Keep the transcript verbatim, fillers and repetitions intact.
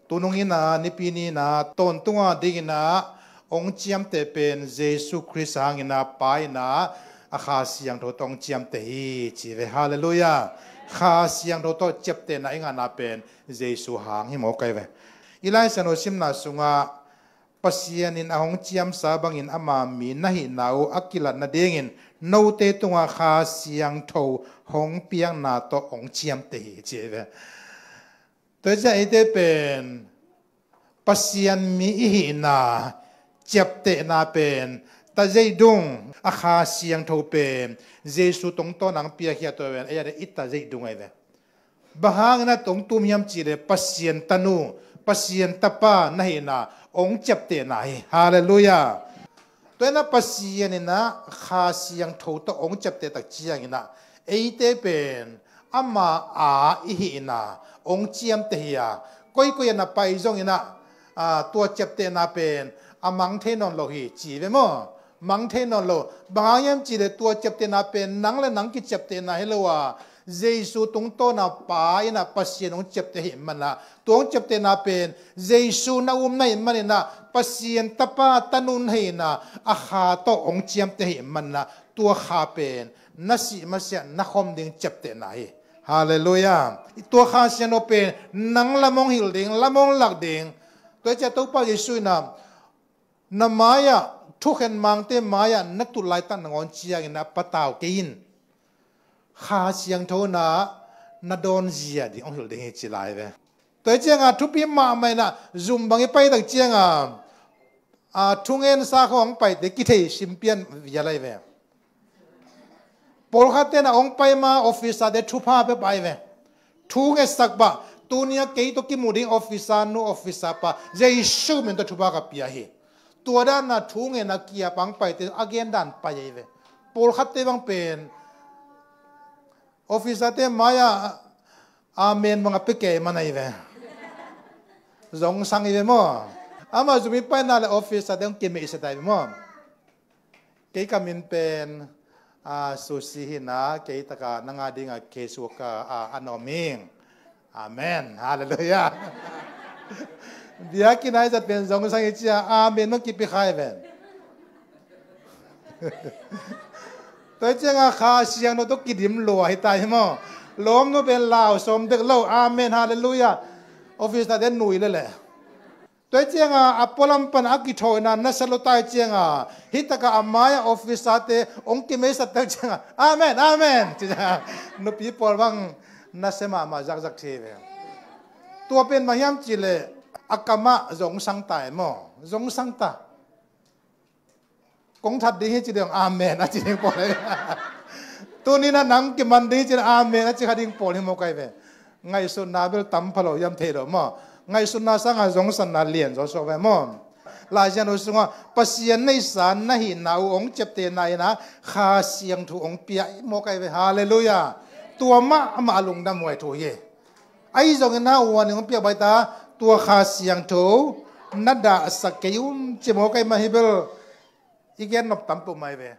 Tunung in ah, nipi ni in ah, tawntung a ding in ah hong ciamteh pen Jesu Khrist hang in ah, Pa in ah a Kha Siangtho tawh hong ciamteh hi ci ve. Halleluiah. Kha Siangtho tawh ciaptehna i ngahna pen Jesu hang hi mawk ai ve. I Lai Siangtho simna sungah Pasian in a hong ciamsa bangin ama mi na hihna uh a kilat nadingin note tungah Kha Siangtho hong piakna tawh hong ciamteh hi ci ai ve. Tua hi ciang eite pen Pasian mi i hihna ciaptehna pen tazeih ding a, Kha Siangtho pen Jesu tungtawn a hong piak hi a, tua pen ei a ding i tazeih ding ai ve. Bang hangin a tungtum hiam cih leh Pasian tanu, Pasian tapa na hihna hong ciaptehna hi. Halleluiah. Tua in ah Pasian in ah Kha Siangtho tawh hong ciapteh tak ciangin ah eite pen ama a i hihna hong ciamteh hi a, koikoi a na pai zongin ah, aa, tua ciaptehna pen a mang thei nawn lo hi ci ve maw? Mang thei nawn lo. Bang hang hiam cih leh tua ciaptehna pen nang le nang kiciaptehna hi lo a, Jesu tungtawn a Pa in ah Pasian hong ciapteh ahih man ah, tua hong ciaptehna pen Jesu na um na hih manin ah, Pasian tapa tanu na hihna a Kha tawh hong ciamteh ahih man ah, tua Kha pen na sih masiah na khom ding ciaptehna hi. Halleluiah. Tua Kha Siangtho pen nang lam hong hilh ding, lam hong lak ding. Tua hi ciang Topa Jesu in ah na mai-ah, thukhen mangte mai-ah na tut laitak nangawn ciangin ah patau kei in, Kha Siangtho in ah na dawn zia ding hong hilh ding hi ci lai ve. Tua hi ciang a thupi mahmah in ah zum bang i pai tak ciang a, a, thungensa khawng hong paite kithei simpian vial ai ve. Pawlkhatte in ah hong pai ma officer-te thupha pia pah ai ve. Thu ngetsak pah, tuni a kei tawh kimu ding officer nu, officer pa, Jesu min tawh thupha ka pia hi. Tua dan a thu ngen a kia pang paite a gen dan pai ai ve. Pawlkhatte bang pen officer-te mai-ah amen bang a pia kei man ai ve. Zongsang ai ve maw? Amah zum i paina le officer-te hong kimeihset ai ve maw? Kei ka min pen, a, Susi hi in ah, kei tak a nang a ding a case worker a, a na om ing. Amen. Halleluiah. Biakinn ah i zat pen zongsang i ci a, amen hong kipia kha ai ve. Tua hi ciang a Kha Siangtho tawh kidim lua hi ta hi maw? Lawmnu pen lau sawm dek lo. Amen. Halleluiah. Officer-te nui lel e. Tua hi ciang a, a pualam pan a kithawhna nasia lo ta hi ciang a, hi tak a a mai-ah officer-te hong kimeihset tak ciang a, amen, amen ci ciang a, nupi pawl bang nasia mahmah zakzak thei ve. Tua pen bang hiam cih leh a kam ah zongsang ta e maw? Zongsang ta. Kong that ding hi ci ding, amen a ci ding pawl hi. Tuni in ah nang kiman ding hi ci ding, amen a ci kha ding pawl hi mawk ai ve. Ngaihsutna bel tam pha lo hiam thei lo maw? Ngaihsutna sang a zongsangna lian zaw suak ve maw? Lai Siangtho sungah Pasian neihsa na hihna uh hong ciaptehna in ah Kha Siangtho hong pia hi mawk ai ve. Halleluiah. Tua mahmah a lungdam huai thu hi. Ahi zongin ah huan in hong piak baih ta, tua Kha Siangtho na dahsak kei un ci mawk ai mah hi bel. I gen nop tam peuhmah ai ve.